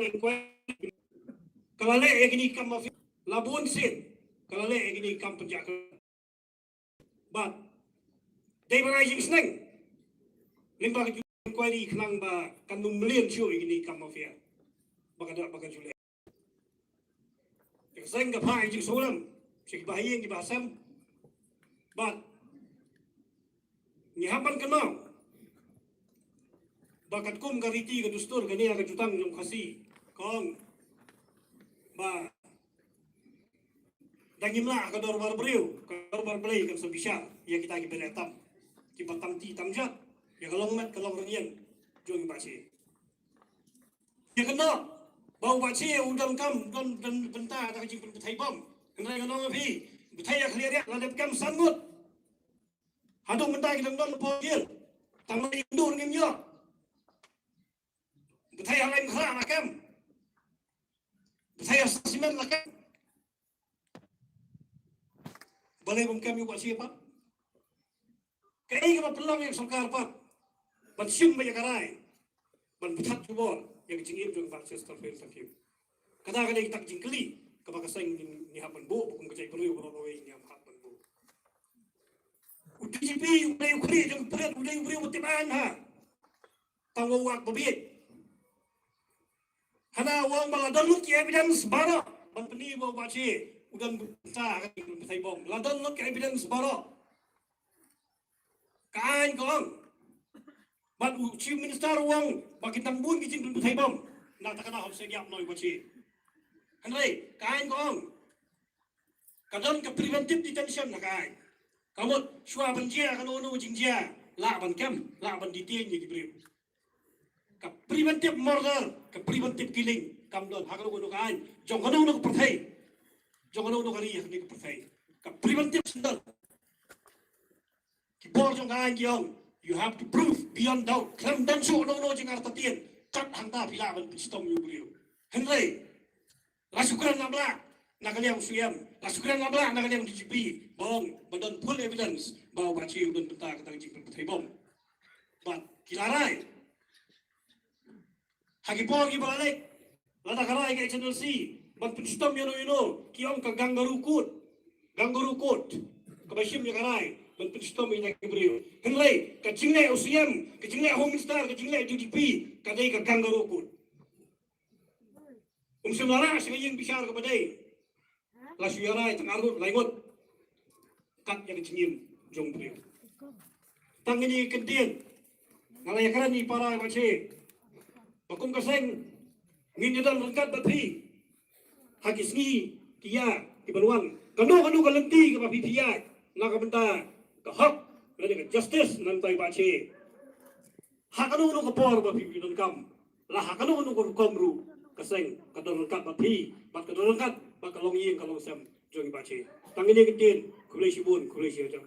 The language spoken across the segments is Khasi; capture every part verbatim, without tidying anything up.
inquiry. Ka la leh ïa kine ki kam mafia. La bun sien ka la leh ïa kine ki kam pynjah. Bad dei ban ai jingsneng lyngba ka inquiry khnang ba kan ym mlien shuh ïa kine ki kam mafia ba ka da ba ka ju leh. Ka seng ka phah ïa ka jingsngewlem sha ki bahaïing ki bahasem. Bad ngi hap ban kynmaw ba katkum ka riti ka dustur kane ka jutang jong Khasi ka ong ba da ngim lah ka dorbar briew, ka dorbar Blei kan sa bishar ïa kita kiba leh tam, kiba tam ti tam jat ïa ka long met ka long rynïeng jong i Bah Che. Ïa kane ba u Bah Che u donkam, don, don bynta da ka jingpynbthei bom. Hynrei nga ong ïa phi, bthei ïa khlieh riat la dep kem san ngut. Haduh mynta ki dang don hapoh jel. Tang ma ïa ndur ngim ïoh. Bthei ha Laitumkhrah la kem. Bthei ha Sasimen la kem. Balei bym kem ïa u Bah Che pat? Kaei kaba pynlong ïa ka sorkar pat ban shim beit ïa ka rai ban pynthat jubor ïa ka jingim jong u Bah Chester Fail Thangkhiew? Kata ka dei kata ka jingkylli kaba ka seng ngi, ngi hap ban buh, ba kum ka jaitbynriew baroh kawei ngi hap ban buh. U D G P u dei u khlieh jong u pyrshah, u dei u briew ba tip aiñ ha. Tang wa u ak ba bieit. Hana u ong ba la don lut ki evidence baroh ban pyni ba u Bah Che u don bynta ha ka jingpynbthei bom. La don lut ki evidence baroh. Ka aiñ ka ong. Bad u Chief Minister u ong ba ki dang bun ki jingpynbthei bom. Na kata ka daw hap sa ïap noh u Bah Che. Hynrei ka aiñ ka ong ka don ka preventive detention ha ka aiñ. Ka mut shuwa ban jia kano kano jingjia lah ban kem, lah ban detain ïa ki briew. Ka preventive murder, ka preventive killing kam don ha kano kano ka aiñ jong kano kano ka pyrthei, jong kano kano ka ri ha kano ka pyrthei. Ka preventive sentence. Ki bor jong ka aiñ ki ong you have to prove beyond doubt. Khlem don shuh kano kano jingartatien, kat hangta phi lah ban pynshitom ïa u briew. Hynrei la shu kren la blah na ka liang u Syiem, la shu kren la blah na ka liang D G P ba ong ba don full evidence ba u Bah Che u don bynta kata ka jingpynbthei bom. Bad ki la rai ha ki por kiba la leit, lada ka rai ka H N L C ban pynshitom ïano ïano, ki ong ka kangaroo court, kangaroo court kaba shim ïa ka rai ban pynshitom ïa ki briew. Hynrei ka jingleh u Syiem, ka jingleh Home Minister, ka jingleh D G P ka dei ka kangaroo court. Um shym la rah sha ka ïing bishar kaba dei. La shu ïa rai tang ar ngut lai ngut kat ïa ka jingim jong u briew. Tang kine ki kyntien nga la ïa kren ïa i para i Bah Che ba kum ka seng ngin ïa don ryngkat bad phi ha ki sngi ki ïa kiban wan. Kano kano ka lynti kaba phi phi ïaid na ka bynta ka hok lane ka justice na ka bynta i Bah Che. Ha kano kano ka por ba phi phi donkam, la ha kano kano ka rukom ruh, ka seng ka don ryngkat bad phi bad ka don ryngkat bad ka longïing ka longsem jong i Bah Che. Tang kine ki ktien, khublei shibun, khublei shihajar.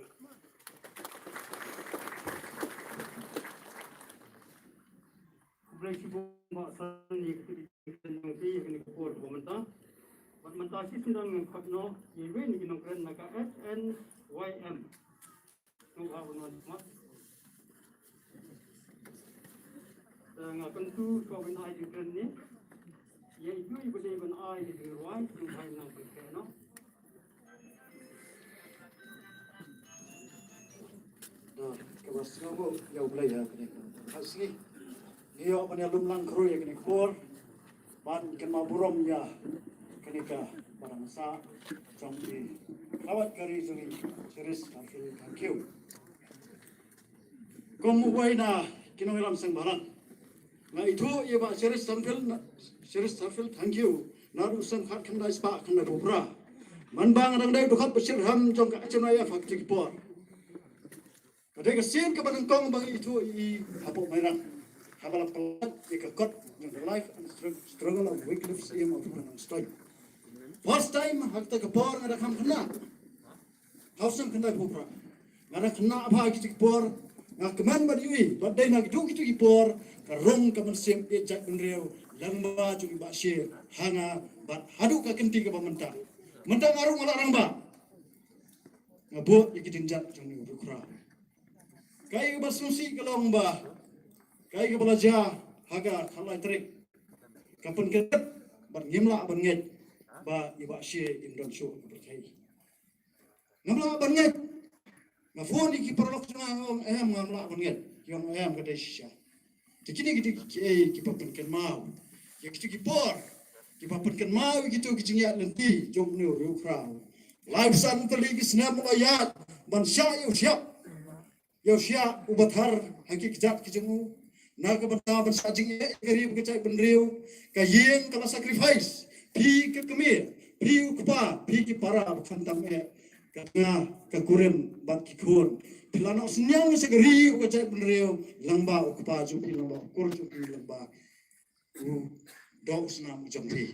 Khublei shibun Bah San ïa ka ktien jong phi ïa kane ka por ba mynta. Bad mynta shi sien ngan khot noh ïa iwei na ki nongkren na ka H N Y M. Ngan wan wan mat. Te nga kyntu shuwa ban ai jingkren ne ïa i ju i ba dei ban ai ïa jingrwai jong u Bhai Nang Pynkheh noh. Da kaba sngewbha ïa U Blei ha kane ka sngi. Ngi ïoh ban ïalum lang khrui ïa kane ka por. Ban kynmaw burom ïa kane ka balang sah jong i Rawat Kari jong i Cheristerfield Thangkhiew. Kum uwei na ki nongïalam seng bhalang, nga ithuh ïa i Bah Cheristerfield, Cheristerfield Thangkhiew naduh u snem khatkhyndai spah khyndaiphew phra. Man ba nga dang dei u dkhot ba shitrhem jong ka H N Y F ha kata ki por. Ka dei ka sien kaba nyngkong ba nga ithuh ïa i hapoh Mairang haba la pynlait ïa ka kot jong ka life and strug-, struggle of Wycliffe Syiem of Nongstoiñ. First time ha kata ka por nga dang kham khynnah. Ha u snem khyndaiphew phra nga dang khynnah bha ha kita ki por. Nga kmen bad ïohi ba dei na kito kito ki por ka rung ka mynsiem ïeit jaitbynriew lyngba jong i Bah Che ha nga bad haduh ka kynti kaba mynta. Mynta nga rung nga la rangbah, nga buh ïa ki jingïeit jong u Riewkhraw. Kaei kaba sngewsih ka long ba kaei kaba la jia ha ka khatlai tarik Ka pynkyndit bad ngim lah ban ngeit ba i Bah Shie im don shuh ha ka pyrthei. Ngam lah ban ngeit. Nga phone ïa ki paralok jong nga, nga ong em, ngam lah ban ngeit. Ki ong em, ka dei shisha. Te kine ki dei kiei kiba pynkynmaw ïa kito ki por, kiba pynkynmaw ïa kito ki jingïaid lynti jong une u riewkhraw. Laiphew san tylli ki snem u la ïaid ban shah ïa u shyiap, ïa u shyiap uba thar ha ki kjat ki jong u. Na ka bynta ban shah jingeh ïa ka ri bad ka jaitbynriew, ka ïing ka la sacrifice. Phi ka kmie, phi u kpa, phi ki para ba khamtam eh, ka tnga, ka kurim bad ki khun, phi la noh synñiang sha ka ri bad ka jaitbynriew lyngba u kpa jong phi, lyngba u kur jong phi, lyngba u doh u snam u jong phi.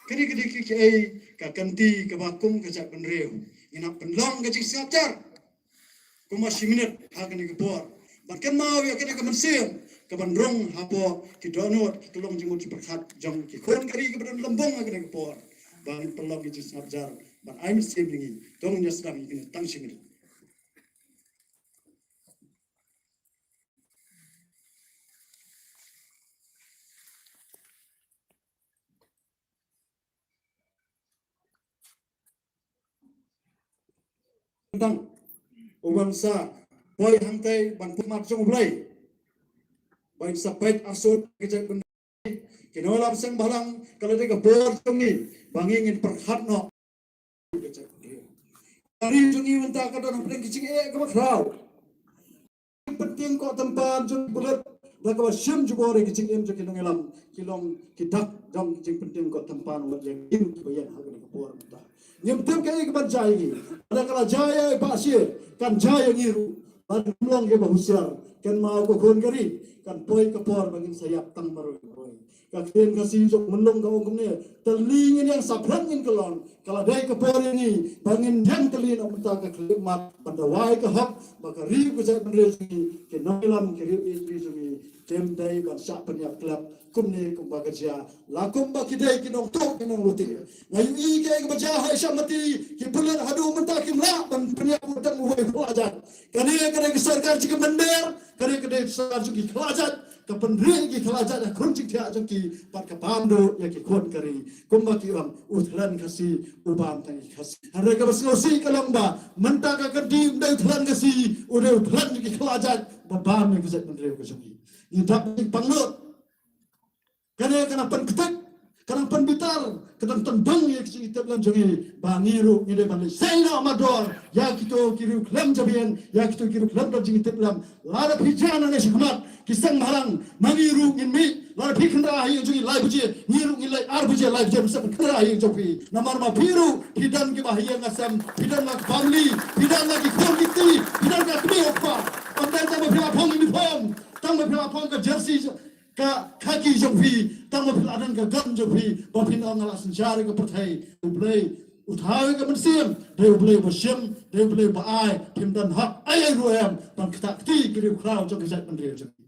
Kane ka dei kiei ka kynti kaba kum ka jaitbynriew ngin hap pynlong ka jingsngap jar. Kumba shi minit ha kane ka por ban kynmaw ïa kane ka mynsiem kaban rung hapoh ki dohnud, ki kyllong jingmut jingpyrkhat jong ki khun ka ri kiba don lymbung ha kane ka por. Ban pynlong ka jingsngap jar, ban ai mynsiem ïa ngi. To ngin ïa sdang ïa kane tang shi minit. Tang u ban sa poi hangtai ban pyrkhat jong U Blei, ban sa peit arsut ka jaitbynriew. Ki nongïalam seng bhalang, ka la dei ka por jong ngi ba ngi ngin pyrkhat noh. Ka ri jong ngi mynta ka don hapdeng ki jingeh kaba khraw. Pynting ko tympan jong ki pulit da kaba shim jubor ïa ki jingim jong ki nongïalam, ki long ki dak jong ki jingpynting ko tympan wat ïa kiba ïeng ha kane ka por mynta. Ngim tip kaei kaban jia ïa ngi. Lada ka la jia ïa i Bah Shie, kan jia ïa ngi ruh. Lada ngim long kiba husiar, kynmaw ko khun ka ri, kan poi ka por ba ngin sa ïap tang marwei marwei. Ka ktien Khasi jong Myllung ka ong kumne, tylli ngin ïeng, saphriang ngin kyllon. Ka la dei ka por ïa ngi ba ngin ïeng tylli na mynta ka khyllipmat ban dawa ïa ka hok ba ka ri ka jaitbynriew jong ngi, ki nongïalam, ki riew ïeit ri jong ngi, kim dei ban shah pynïap khlem kumne kumba ka jia, la kumba ki dei ki nongtuh ki nonglute. Nga ïohi kaei kaba jia ha Shyamvati, ki pulit haduh mynta kim lah ban pynïap u tang uwei u khlajat. Kane ka dei ka sorkar jong ki mynder, kane ka dei ka sorkar jong ki khlajat. Ka pynrieh ki khlajat ha khun jingthiah jong ki bad ka bam duh ïa ki khun ka ri. Kumba ki ong, u thlen Khasi u bam tang ïa ki Khasi. Hynrei kaba sngewsih ka long ba mynta ka kynti ym dei u thlen Khasi, u dei u thlen jong ki khlajat ba bam ïa ka jaitbynriew ka jong ngi. Ngi dap ngi pangnud. Kane ka nang pynktek, ka nang pynbitar, ka nang tynbang ïa ka jingïatiplem jong ngi ba ngi ruh ngi dei ban leit sei noh mardor ïa kito ki riew khlem jabieng, ïa kito ki riew khlem don jingïatiplem. Lada phi jan nangne shakhmat ki seng bhalang, ma ngi ruh ngin mih. Lada phi kynrad ha ïing jong ngi lai baje, ngi ruh ngin leit ar baje lai baje ban sep kynrad ha ïing jong phi. Namar ma phi ruh phi don kiba ha ïing ha sem, phi don la ki family, phi don la ki khun ki kti, phi don ka kmie u kpa. Ym dei tang ba phi la phong uniform, tang ba phi la phong ka jersey, ka khaki jong phi, tang ba phi la don ka gun jong phi, ba phin ong nga la synshar ïa ka pyrthei. U Blei u thaw ïa ka mynsiem, dei U Blei uba shim, dei U Blei uba ai. Phim don hok ei ei ruh em ban ktah kti ki riewkhraw jong ka jaitbynriew jong ngi.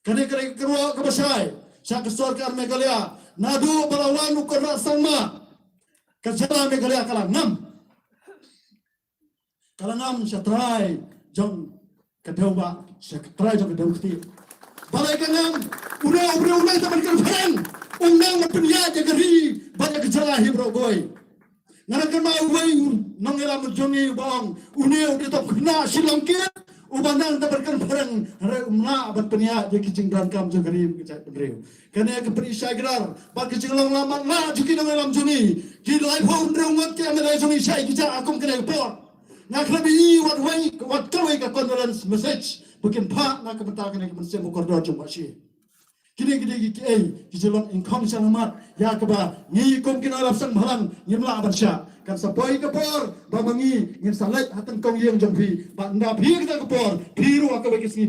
Kane ka dei ka kyrwoh kaba shai sha ka sorkar Meghalaya, naduh ba la wan u Conrad Sangma, ka jylla Meghalaya ka la ngam. Ka la ngam sha trai jong ka dewbah, sha trai jong ka dewkti. Balei ka ngam? Une u briew u leit ban kren phareng, u nang ban pynïaid ïa ka ri bad ïa ka jylla hi baroh kawei. Nga la kynmaw uwei u nongïalam jong ngi uba ong, une u dei tang u khynnah Shillong kid uba nang ban kren phareng, hynrei um lah ban pynïaid ïa ki jingdonkam jong ka ri bad ka jaitbynriew. Kane ka pynshai kdar bad ka jinglong lammat lah jong ki nongïalam jong ngi. Ki laiphew hynriew ngut ki M L A jong ngi shah ïa ki jah ha kum kane ka por. Nga khlem ïohi wat wei, wat kawei ka condolence message ba kin phah na ka bynta kane ka mynsiem bakordor jong Bah Shie. Kine ki dei kiei ki jinglong nyngkong sha lammat ïa kaba ngi kum ki nongïalam seng bhalang ngim lah ban shah. Kan sa poi ka por ba ma ngi ngin sa leit ha tyngkong ïing jong phi, bad ynda phi ïa kata ka por phi ruh ha kawei ka sngi.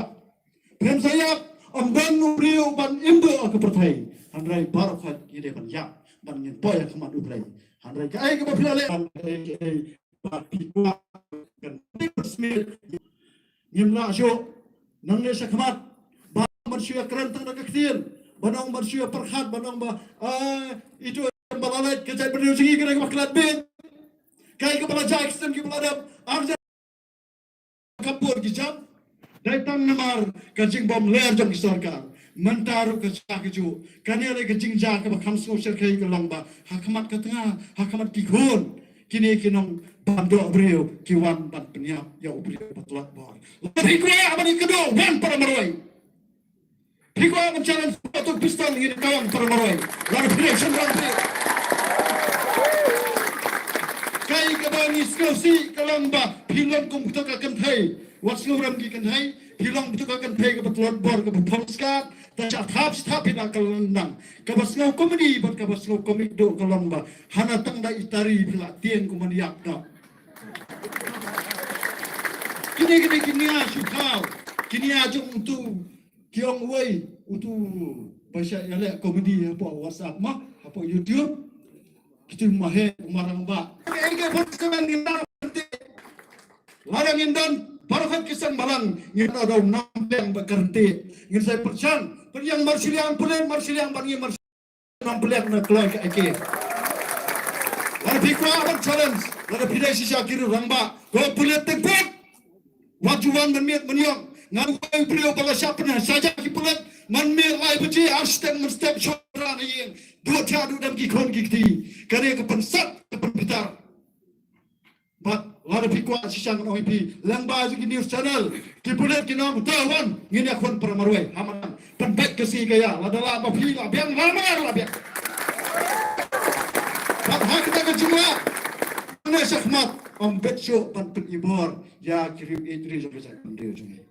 Phin sa ïap, ym don u briew ban im duh ha ka pyrthei. Hynrei baroh khoit ngi dei ban ïap, ban ngin poi ha khmat U Blei. Hynrei kaei kaba phi la leh, kaei ba phi kwah, kan phi smiej. Ngim lah shuh nangne shakhmat ban ong ban shu ïakren tang da ka ktien, ban ong ban shu ïapyrkhat, ban ong ba, ah, itu ba la leit ka jaitbynriew jong ngi ka dei kaba klet beit. Kaei kaba la jia ki snem kiba la dep, ar hajar ka por ki jam, dei tang namar ka jingbymler jong ki sorkar. Mynta ruh ka jia kajuh. Kane lei ka jingjia kaba kham sngewsarkhei ka long ba ha khmat ka tnga, ha khmat ki khun, kine ki nongbandoh briew ki wan ban pynïap ïa u briew ba tlot bor. La phi kwah ban ïakynduh, wan para marwei. Phi kwah ban challenge, put up pistol, ngin kawang para marwei. Lada phi dei shynrang phi. Kaei kaba ngi sngewsih ka long ba phi long kum kata ka kynthei. Wat sngewrem ki kynthei. Phi long kata ka kynthei kaba tlot bor, kaba phong skat. Ta sha thap sha thap phi la ka lyndang. Kaba sngew comedy bad kaba sngew comic duh ka long ba hana tang da i tari phi la tieng kum ban ïap noh. Kine kine ki nia shu thaw. Ki nia jong utu, ki ong uei, utu ba shah ïaleh comedy hapoh WhatsApp ma, hapoh YouTube. Kitu ma he, ma rangbah. Eke pun semen ngin nang berhenti. Lada ngin don baroh ki seng balang, ngin ada nam pleng ba kerenti. Ngin sa pyrshang, pyrshang marshiliang pulit, marshiliang ban ngi marshiliang nam pleng na kloi ka eke. Lada phi kwah ban challenge, lada phi dei shisha ki rangbah, ko pulit tengkut. Wat ju wan mynmiet mynïong. Ngan wan briew ba la shah pynsaja ki pulit. Mynmiet lai baje ar step mynstep shora na ïing. Duh thiah duh dem ki khun ki kti. Kane ka pynsat ka pynbitar. Bad lada phi kwah shisha ngan ong ïa phi. Lyngba jong ki news channel. Ki pulit ki nong uta wan. Ngin ïakhun para marwei. Ha madan. Pynbeit ka sngi ka ïa. Lada lah ba phi lah biang, lah mar lah biang. Bad ha kata ka jinglah. Ngan shakhmat. Ym bit shuh ban pynibor. Ïa ki riew ïeit ri jong ka jaitbynriew jong ngi.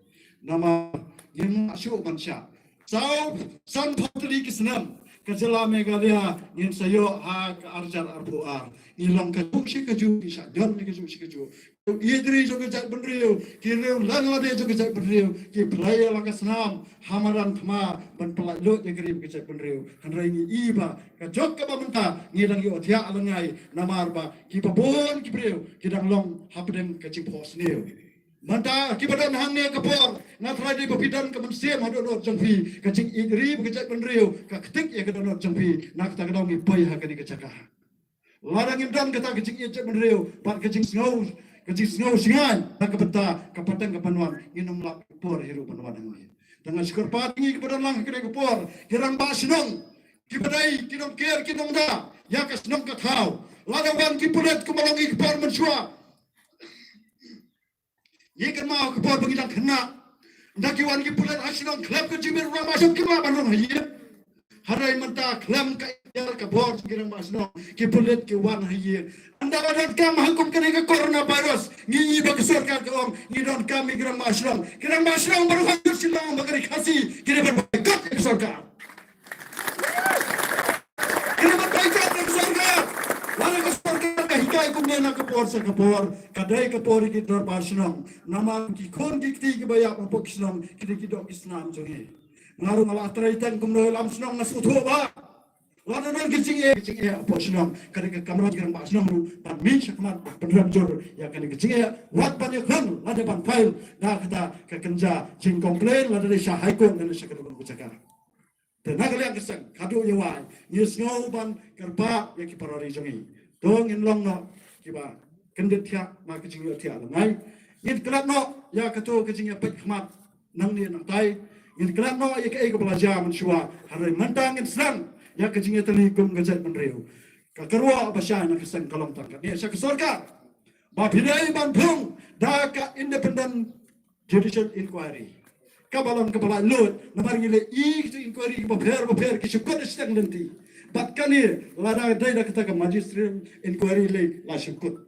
Namar ngim lah shuh ban shah. Saw, sanphew tylli ki snem ka jylla Meghalaya ngin sa ïoh ha ka arhajar arphew ar. Ngi long kajuh shi kajuh, ngi shah ïon ngi kajuh shi kajuh. Ki ïeit ri jong ka jaitbynriew, ki riew lang lade jong ka jaitbynriew, ki plie ïa la ka snam ha madan thma ban pynlait lut ïa ka ri ka jaitbynriew. Hynrei ngi i ba ka jok kaba mynta ngi dang ïohthiah lyngngai namar ba kiba bun ki briew ki dang long hapdeng ka jingphohsniew. Mynta kiba don hangne ka por, nga tharai dei ba phi don ka mynsiem ha dohnud jong phi, ka jingïeit ri bad ka jaitbynriew ka ktik ïa ka dohnud jong phi, na kata ka daw ngi poi ha kane ka jaka. Lada ngim don kata ka jingïeit jaitbynriew bad ka jingsngew, ka jingsngew sngewsih na ka bynta ka pateng ka ban wan, ngin ym lah por hi ruh ban wan hangne. Te nga shu kyrpad ïa ngi kiba don lang ha kane ka por, ki rangbah shnong, kiba dei ki nongker ki nongda ïa ka shnong ka thaw. Lada wan ki pulit kumba long ïa ki por mynshuwa, ngi kynmaw ka por ba ngi dang khynnah. Ynda ki wan ki pulit ha shnong khlem ka jingmut rangbah shnong kim lah ban rung ha ïing. Hynrei mynta khlem ka iktiar ka bor jong ki rangbah shnong, ki pulit ki wan ha ïing. Ynda la donkam ha kum kane ka coronavirus, ngi i ba ka sorkar ka ong ngi donkam ïa ki rangbah shnong. Ki rangbah shnong baroh ha Shillong bad ka ri Khasi ki dei ban boycott ïa ka sorkar. Kine ba pyrkhat ïa ka sorkar. Lada ka sorkar ka hikai kumne na ka por sha ka por, ka dei ka por ïa ki dorbar shnong. Namar ki khun ki kti kiba ïap hapoh ki shnong ki dei ki doh ki snam jong ngi. Nga ruh nga la trei tang kumno ïalam shnong nga sngewthuh ba lada don ki jingeh, ki jingeh hapoh shnong, ka dei ka kamram jong ki rangbah shnong ruh ban mih shakhmat ban pynrem jur ïa kane ka jingeh. Wat ban ïakhun lada ban file da kata ka kynja jingcomplain lada dei sha High Court lane sha kano kano ka jaka. Te na ka liang ka seng, ka duh ïa wai, ngi sngew ban kyrpad ïa ki para ri jong ngi. To ngin long noh kiba kyndit thiah na ka jingïohthiah lyngngai. Ngin klet noh ïa kato ka jingïapeit khmat nangne nangtai. Ngin klet noh ïa kaei kaba la jia mynshuwa. Hynrei mynta ngin sdang ïa ka jingïatylli kum ka jaitbynriew. Ka kyrwoh ba shai na ka seng ka long tang katne sha ka sorkar ba phi dei ban phong da ka independent judicial inquiry. Kaba long kaba laitluid, namar ngi la i ki inquiry kiba pher ba pher ki shu kut shiteng lynti. Bad kane lada dei da kata ka magisterial inquiry lei la shu kut.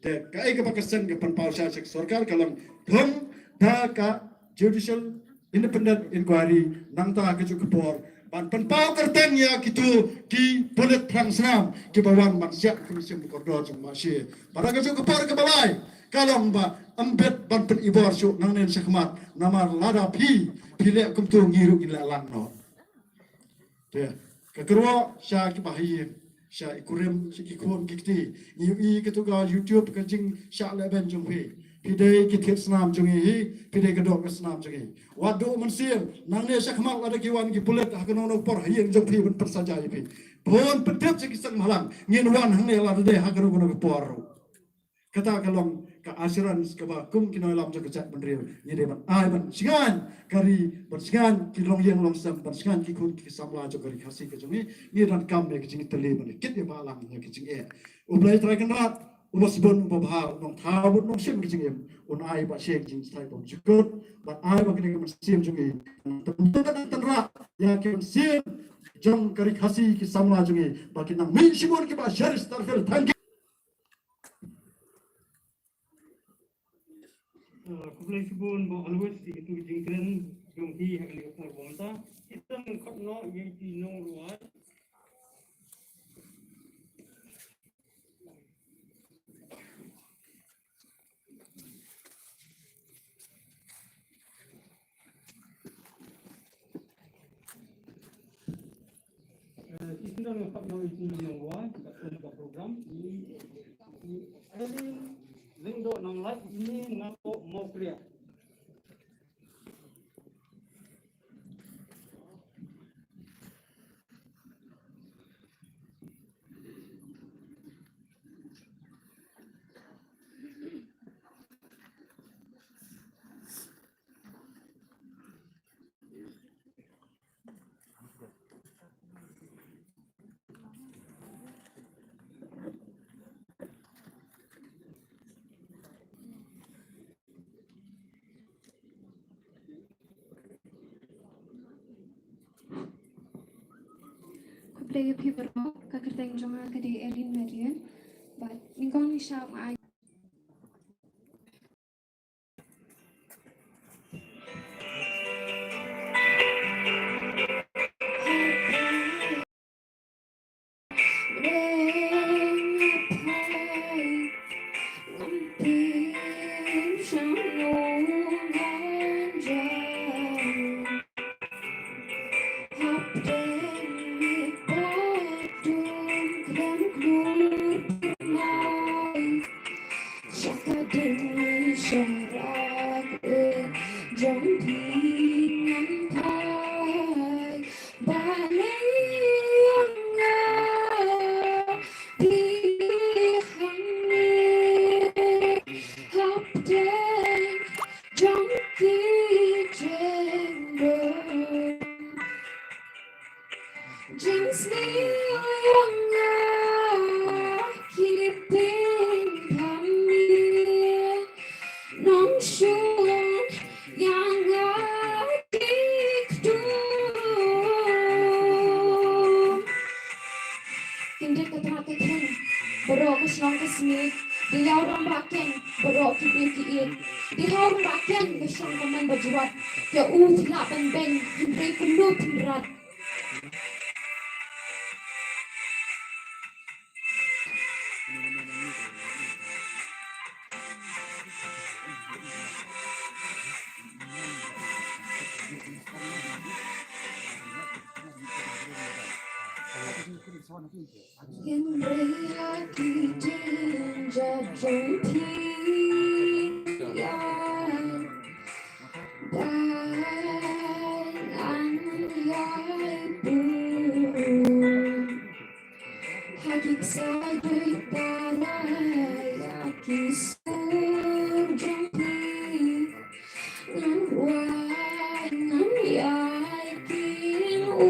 Te kaei kaba ka seng ka pynpaw sha ka sorkar ka long phong da ka judicial independent inquiry nangta kajuh ka por ban pynpaw kyrteng ïa kito ki pulit thrang snam kiba wan ban siat ka mynsiem kordor jong Mawshynrut. Bad kajuh ka por kaba lai ka long ba ym bit ban pynibor shuh nangne shakhmat namar lada phi, phi leh kumto ngi ruh ngin leh lang noh. Te ka kyrwoh sha kiba ha ïing, sha i kurim, sha ki khun ki kti. Ngi ïohi kato ka YouTube ka jingshah lehbeiñ jong phi. Phi dei ki thied snam jong ngi hi, phi dei ka doh ka snam jong ngi. Wat duh mynsiem, nangne shakhmat lada ki wan ki pulit ha kano kano por ha ïing jong phi ban pynsaja ïa phi, bun pyntip sha ki seng bhalang, ngin wan hangne lada dei ha kano kano ka por ruh. Kata ka long ka assurance kaba kum ki nongïalam jong ka jaitbynriew ngi dei ban ai ban shngaiñ ka ri, ban shngaiñ ki longïing longsem, ban shngaiñ ki khun ki samla jong ka ri Khasi ka jong ngi. Ngi donkam ïa ka jingïatylli ban kit ïa ba lang ïa ka jingeh. U Blei Trai Kynrad uba sbun uba bha, u nongthaw bad nongshim ka jingim, un ai ba shisha ka jingshai bymjukut, ban ai ba kane ka mynsiem jong ngi tynrah ïa ka mynsiem jong ka ri Khasi ki samla jong ngi ba kin nang mih shibun kiba sher star fer. Thank you. Ah, khublei shibun Bah Alwis ïa kito ki jingkren jong phi ha kane ka por ba mynta. Kita nang khot noh ïa i nongrwai. Eh, ki sdang ïa ka nong iti nong wai, ka program, i, i Eileen Lyngdoh Nonglait, ine nga ko Mawkriat. Khublei ïa phi baroh, ka kyrteng jong nga ka dei Eileen Marion. Bad nyngkong ngi shah ai Jong ki jingdon, jingsniew ïa nga ki pynthame, nongshun ïa nga ki kdum. Khyndiat ka tnat ka kheiñ baroh ka shnong ka snieh, dei ïa u rangbah keiñ baroh ki briew ki ïeit. Dei ha u rangbah keiñ ka shong ka mon ba jwat, ïa u phi lah ban beiñ hynrei kumno phin rat. Hynrei ha ki jingjia jong phi ïa, dang ïai bun. Ha ki ksai duh tara ïa ki sur jong phi. Ngan wad ngan ïai king u.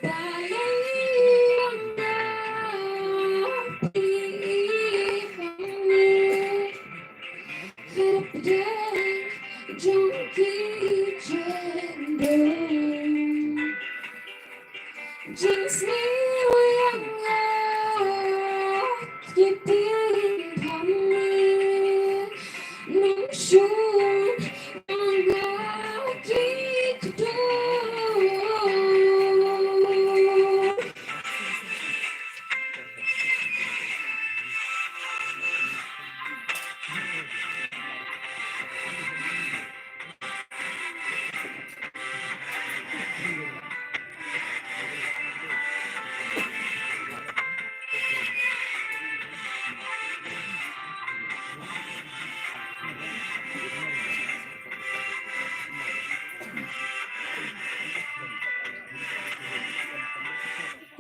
Balei ong da phi hangne. Hapdeng jong ki jingdon, jingsniew ïa nga ki pynthame, nongshun ïa nga ki kdum.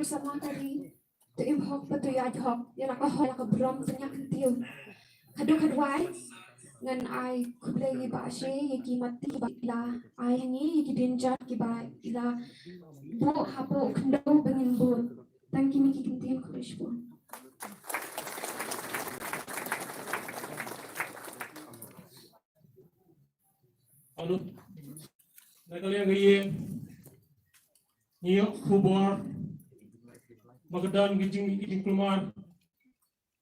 Ku samla ka ri. To im hok bad to ïaid hok ïa la ka hok, ïa la ka burom, to ñiah kyntiew. Haduh katwei ngan ai khublei ïa i Bah Ashe, ïa ki mat kiba i la ai ha ngi, ïa ki dienjat kiba i la buh hapoh khyndew ba ngin bud. Tang kine ki kyntien, khublei shibun. Alo. Na ka liang ka ïing, ngi ïoh khubor ba ka don ka jing, ka jingkulmar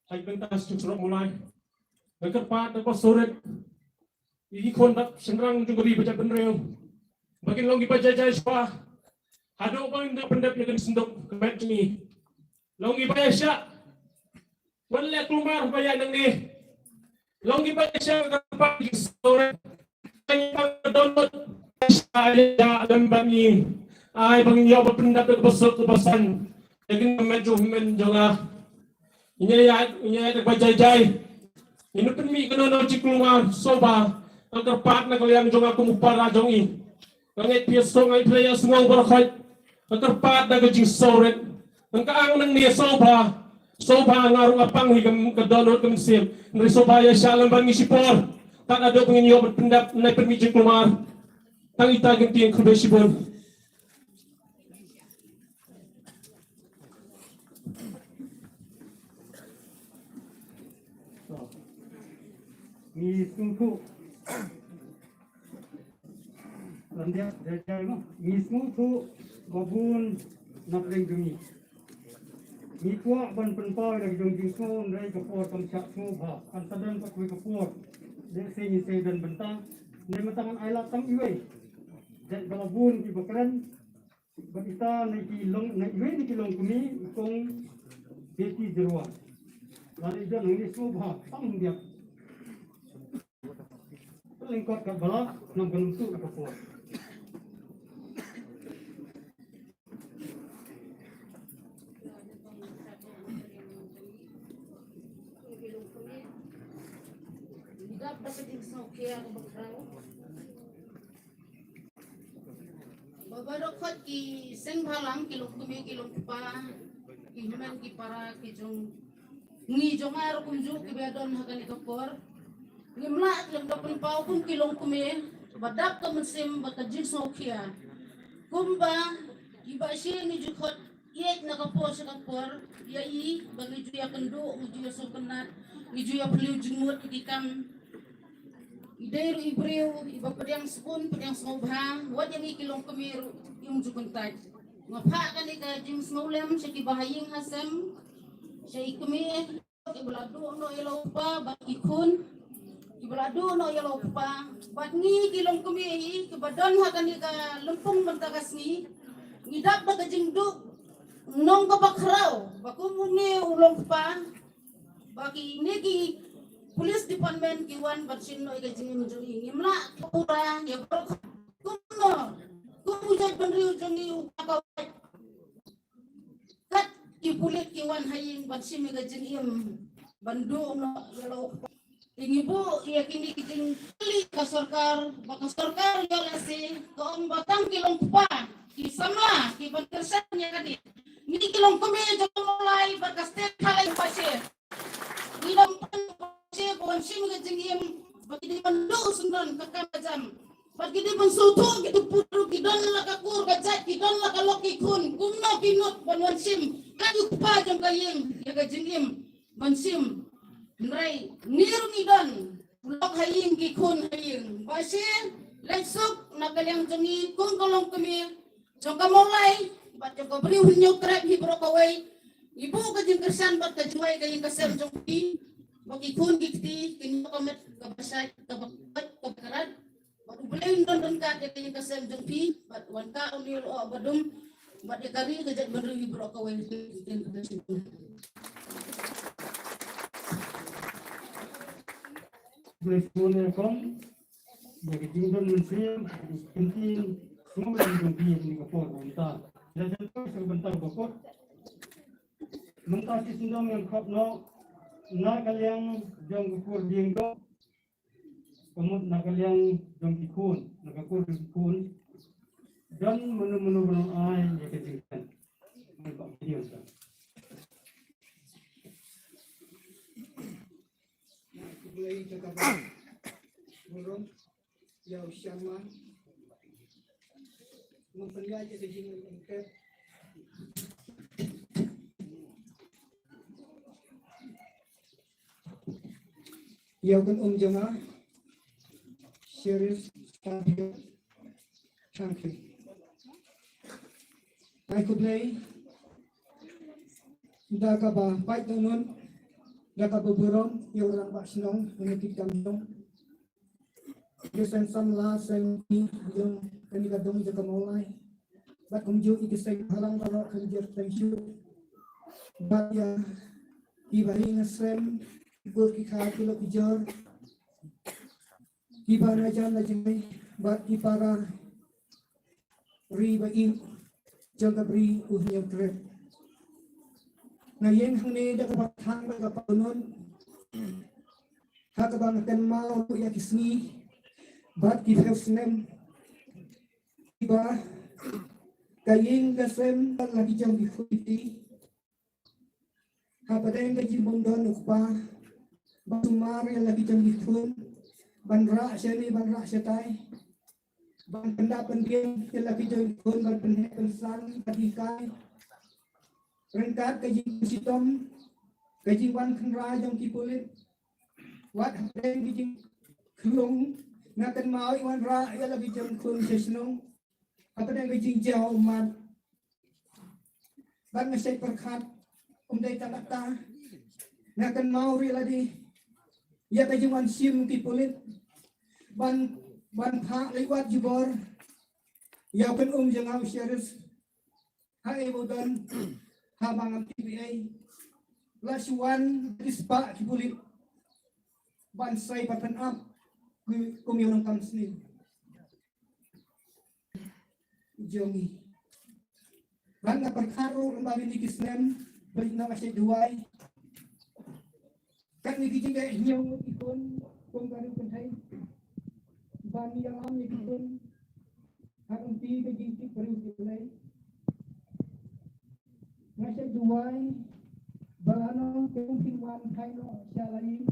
ha ki bynta sha Surok Mawlai. Nga kyrpad da ka surit ïa ki khun bad shynrang jong ka ri ba jaitbynriew ba kin long kiba jai jai shuwa haduh ba ngin da pyndep ïa ka synduk ka met jong ngi. Long kiba ïaishah, wat leh kulmar ba ïaid nangne. Long kiba ïaishah ka kyrpad ïa ki surit, ka download, ïaishah ïa lem bad ngi. Ai ba ngin ïoh ba pyndep da kaba suk kaba san ïa kine ki met jong u hynmen jong nga. Ngin ïaid, ngin ïaid da kaba jai jai. Ngin pynmih kano kano ka jingkulmar sngewbha. Nga kyrpad na ka liang jong nga kum u para jong i, nga ngeit phi ïa sngewbha, nga ïa sngew baroh khoit. Nga kyrpad da ka jingsurit. Nga ka ang nangne sngewbha. Sngewbha, nga ruh nga pang hi ka, ka dohnud ka mynsiem. Hynrei sngewbha ïaishah lem bad ngi shipor tad haduh ba ngin ïoh ban pyndep, ban pynmih jingkulmar. Tang ita ki ktien, khublei shibun. Ngi sngewthuh. Lyndiat, jai jai mo. Ngi sngewthuh ba bun na pdeng jong ngi. Ngi kwah ban pynpaw ïa la ki jong jingsngew, hynrei ka por kam shah sngewbha. Kan sa don pat kawei ka por. Dei se ngi sa don bynta. Hynrei mynta ngan ai lad tang iwei. Jait ba la bun kiba kren. Bad ita na ki long, na iwei na ki longkmie, i kong Betty Jyrwa. Lada i don hangne sngewbha, tang hyndiat. Lyngkot katba lah, ngam, kan ym tuh ka por. Ba baroh khoit ki seng bhalang, ki longkmie, ki longkpa, ki hynmen, ki para, ki jong ngi jong nga ruh kumjuh kiba don ha kane ka por. Ngim lah khlem da pynpaw kum ki longkmie ba dap ka mynsiem bad ka jingsngewkhia. Kumba i Bah Ashe ngi ju khot ïeit na ka por sha ka por ïa i, ba ngi ju ïakynduh, ngi ju ïasngewtynnat, ngi ju ïaphylliew jingmut ïa ki kam. I dei ruh i briew iba pdiang sbun pdiang sngewbha, wat ïa ngi ki longkmie ruh im ju kyntait. Nga phah kane ka jingsngewlem sha kiba ha ïing ha sem, sha i kmie kiba la duh noh ïa la u kpa bad ki khun kiba la duh noh ïa la u kpa, bad ngi ki longkmie hi kiba don ha kane ka lympung mynta ka sngi. Ngi dap da ka jingduh nong kaba khraw ba kum une u longkpa, ba kine ki police department ki wan ban shim noh ïa ka jingim jong i. Ngim lah ka pura ïa baroh kumno, kum u jaitbynriew jong i u kpa ka wait. Kat ki pulit ki wan ha ïing ban shim ïa ka jingim, ban duh noh ïa la u kpa. Te ngi buh ïa kine ki jingkylli ka sorkar, ba ka sorkar ïoh lehse ka ong ba tang ki longkpa ki samla ki ban kyrshan ïa kane. Ngi ki longkmie jong Mawlai bad ka state ha la ïa Bah Ashe. Ngi dang pang Bah Ashe ba wan shim ïa ka jingim, ba ki dei ban duh syndon ka kam ka jam. Bad ki dei ban sngewthuh kito pud ruh ki don la ka kur ka jait, ki don la ka lok ki khun. Kumno ki nud ban wan shim, ka ïa u kpa jong ka ïing ïa ka jingim ban shim. Hynrei ngi ruh ngi don u lok ha ïing, ki khun ha ïing. Bah Ashe, leit suk na ka liang jong ngi kum ka longkmie jong ka Mawlai bad jong ka Bri u Hynñiewtrep hi baroh kawei. Ngi buh ka jingkyrshan bad ka jingduwai ha ka ïing ka sem jong phi, ba ki khun ki kti kin ïoh ka met kaba shait, kaba koit, kaba krat. Bad U Blei un don ryngkat ïa ka ïing ka sem jong phi, bad wan kah une u lyoh ba dum, bad ïa ka ri ka jaitbynriew hi baroh kawei. Blei sngewbha ïa kong ïa ka jingdon mynsiem, ka jingpyntin sngewlem jong phi ha kane ka por mynta. Ïa ka jingpyntin sngewbha mynta ka por. Mynta shi sngewdom ngan khot noh na ka liang jong ka kur Diengdoh. Ka mut na ka liang jong ki khun, na ka kur jong ki khun. Don mano mano ba nang ai ïa ka jingkren. Ngan khot ki dei mynta. Chairman. Ngam pynïaid ïa ka jingïaid. Ïa u kynum jong nga, Sheriff Fabio Changki. Ai khublei da kaba pait dohnud, da kaba burom ïa u rangbah shnong, ïa u rangbah shnong. Ki seng samla seng ki jong kane ka dong jong ka Mawlai. Bad kumjuh ïa ki seng bhalang baroh ka jingïatreilang shuh. Bad ïa ki bahaïing seng, ki kur ki kha, ki lok ki jor, ki ba na jan na jngai, bad ki para ri ba ïeit jong ka Ri U Hynñiewtrep. Nga ïeng hangne da kaba thang bad kaba kynnoh, ha kaba nga kynmaw ïa ki sngi bad ki phew snem kiba ka ïing ka sem bad la ki jong ki khuti. Hapdeng ka jingbym don u kpa, ban sumar ïa la ki jong ki khun, ban rah shane ban rah shatai, ban pyndap pyndieng ïa la ki jong ki khun, ban pynheh pynsan, ban hikai. Ryngkat ka jingshitom, ka jingwan khynra jong ki pulit. Wat hapdeng ka jingkhlung, nga kynmaw i wan rah ïa la ki jong ki khun sha shnong. Hapdeng ka jingjaw ummat. Bad nga shait pyrkhat, ym dei tang katta. Nga kynmaw ruh lade ïa ka jingwan shim ki pulit ban, ban phah leit wad jubor ïa u kynum jong nga u Sheriff. Ha ei ba u don, haba ngam tip ei ei, la shu wan ki spah ki pulit ban sei ban pynap kum ïa u nongkam sniew jong ngi. Bad nga pyrkhat ruh lyngba kine ki snem, ba nga shait duwai. Katne ki jingeh hynñiew ngut ki khun kum ka riewkynthei, ban ïalam ïa ki khun ha ka lynti ka jingtip briew tip Blei. Nga shait duwai ba lano kin wan thait noh sha la ïing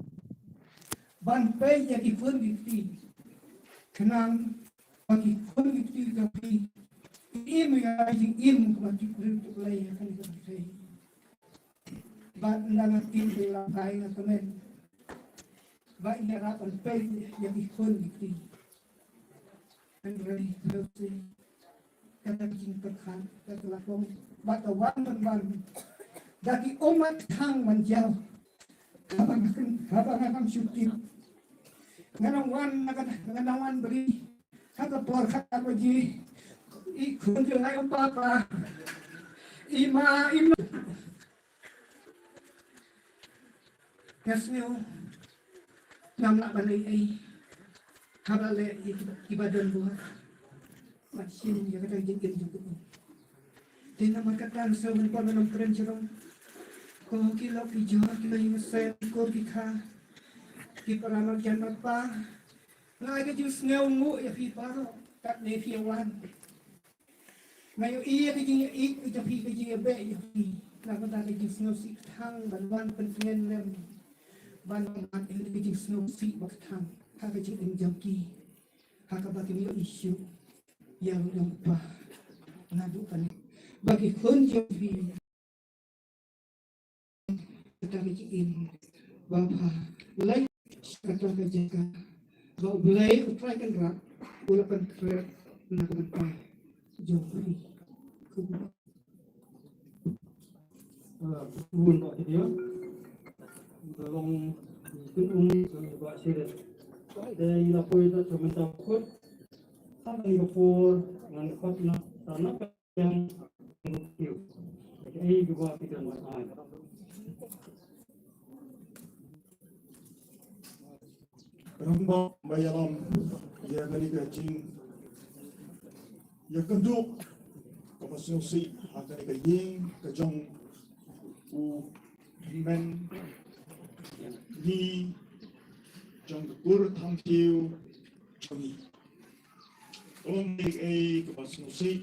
ban peit ïa ki khun ki kti, khnang ba ki khun ki kti jong phi ki im ïa ka jingim kaba tip briew tip Blei ha kane ka pyrthei. Bad ynda nga tip, nga la phai, nga kmen ba ïarap ban peit ïa ki khun ki kti. Hynrei phi ïohi, kata ka jingpyrkhat, kata ka la kong, bad ka wan ban wan da ki ummat khang ban jaw. Haba nga kyn-, haba nga kam shu tip, nga nang wan, nga nang wan bri. Ha ka por khatar baje, i khun jong nga i ong, "Papa, i ma, i ma." Nga sngew ngam lah ban leh ei ei haba leh ïa kiba, kiba don bor. Bad shim ïa kata ka jingim jong u. Te namar kata nga sngew ban pynlong kren jrong. Ko ki lok ki jor, ki bahaïing seng, ki kur ki kha, ki para marjan marpa, nga ai ka jingsngewnguh ïa phi baroh katne phi ïa wan. Nga ïohi ïa ka jingïaieit jong phi, ka jingïabeh jong phi. Nga kynmaw ka jingsngewsih ka thang ban wan pyntngen lem, ban wan ïa ka jingsngewsih ba ka thang ha ka jingim jong ki, ha kaba kim ïohi shuh ïa u nongkpa. Naduh kane ba ki khun jong phi, kata ka jingim ba pha leit sha kata ka jaka ba U Blei U Trai Kynrad u la pynkhreh na ka bynta jong phi. Khublei. Ah, bun ba dia. Ba long kynum ba seret. Te ïa la poi ta sa mynta kut. Sa ngan ïa por ngan khot na ta na. Rangbah ba ïalam ïa kane ka jingïakynduh kaba sngewsih ha kane ka ïing ka jong u hynmen ngi jong ka kur thangkhiew jong ngi. Ong ei ei kaba sngewsih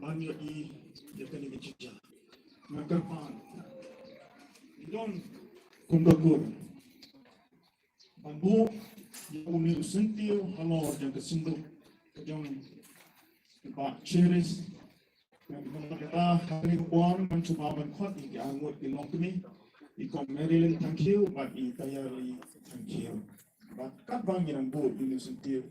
ban ïohi ïa kane ka jingjia. Nga kyrpad, ngi don kum ka kur ban buh ïa une u syntiew halor jong ka synduk ka jong i Bah Cherish. Namar kata ha kane ka por ngan shu ban khot ïa ki ar ngut ki longkmie, i Kong Marilyn Thangkhiew bad i Tayari Thangkhiew. Bad katba ngi dang bud ïa une u syntiew.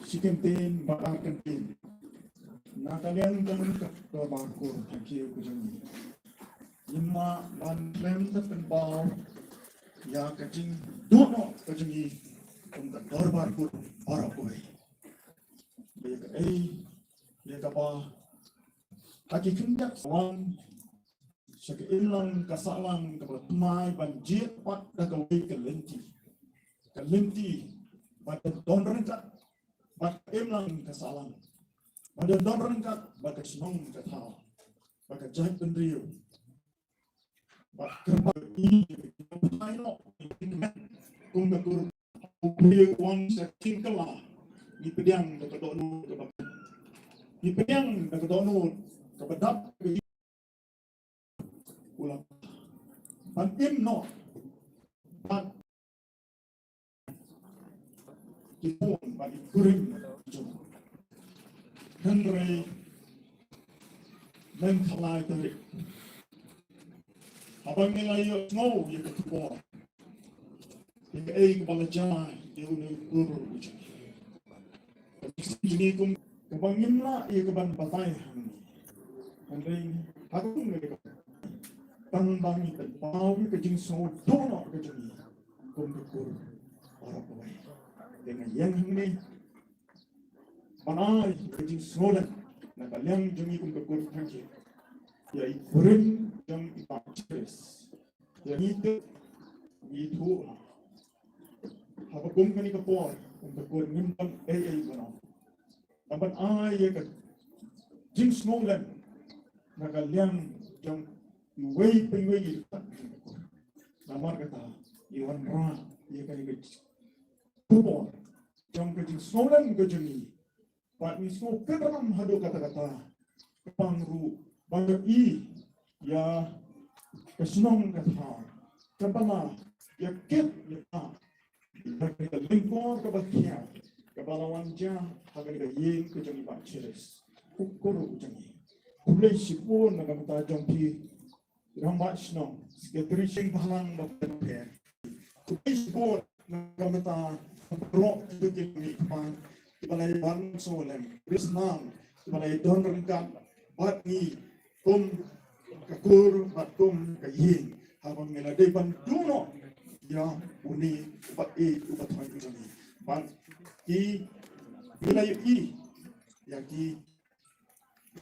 Shi kyntien bad ar kyntien na ka liang jong ka dorbar kur Thangkhiew ka jong ngi. Ngim lah ban khlem da pynpaw ïa ka jingduh noh ka jong ngi kum ka dorbar kur baroh kawei. Ïa kaei, ïa kaba ha ki kynjat wan sha ka imlang ka sahlang kaba thymmai ban jied pat da kawei ka lynti. Ka lynti ba don ryngkat bad ka imlang ka sahlang, ba don ryngkat bad ka shnong ka thaw, bad ka jaitbynriew. Bad kyrpad ïa ki, kum ka kur u briew wan sha ka jingkylla. Ngi pdiang da ka dohnud kaba, ngi pdiang da ka dohnud kaba dap u la ban im noh bad ki khun bad ki kurim jong u. Hynrei mynta ka lai tarik, haba ngi la ïohsngew ïa ka khubor, ïa kaei kaba la jia ïa une u kur u jong ngi, ka jingïaseng jong ngi kum kaba ngim lah ïa ka ban batai hangne. Hynrei ha ka kum kane ka, tang ba ngi pynpaw ïa ka jingsngewduh noh ka jong ngi kum ka kur baroh kawei. Te nga ïeng hangne ban ai ka jingsngewlem na ka liang jong ngi kum ka kur Thangkhiew ïa i kurim jong i Bah Cherish. Ïa ngi te ngi thuh haba kum kane ka por kum ka kur ngim don ei ei ban ong. Namar ai ïa ka jingsngewlem na ka liang jong iwei pa iwei i kyrteng jong ka kur. Namar kata i wanrah ïa kane ka khubor jong ka jingsngewlem ka jong ngi. Bad ngi sngewkynmaw haduh katta katta. Ka pang ruh ba ïa i, ïa ka shnong ka thaw, ka pang ïa kit ïa ka, ïa ka lyngkor kaba khia kaba la wan jia ha ka ïing ka jong i Bah Cherish, u kur u jong ngi. Khublei shibun na ka bynta jong phi. Rangbah shnong, Secretary, Sing Bhalang, Bapher. Khublei shibun na ka bynta baroh kito ki kmie ki kpa kiba la ïa ban sngewlem, khublei shibun kiba la ïa don ryngkat bad ngi kum ka kur bad kum ka ïing haba ngi la dei ban duh noh ïa une u ba ïeit u ba thoh u jong ngi. Bad ki, ngi la ïohi ïa ki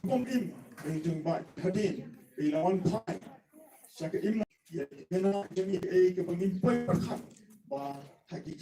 Kum im, ïa jong ba hadien, ïa la wan phai sha ka im, ïa kane jong ngi, ïa ka ba ngim poi pyrkhat ba ha ki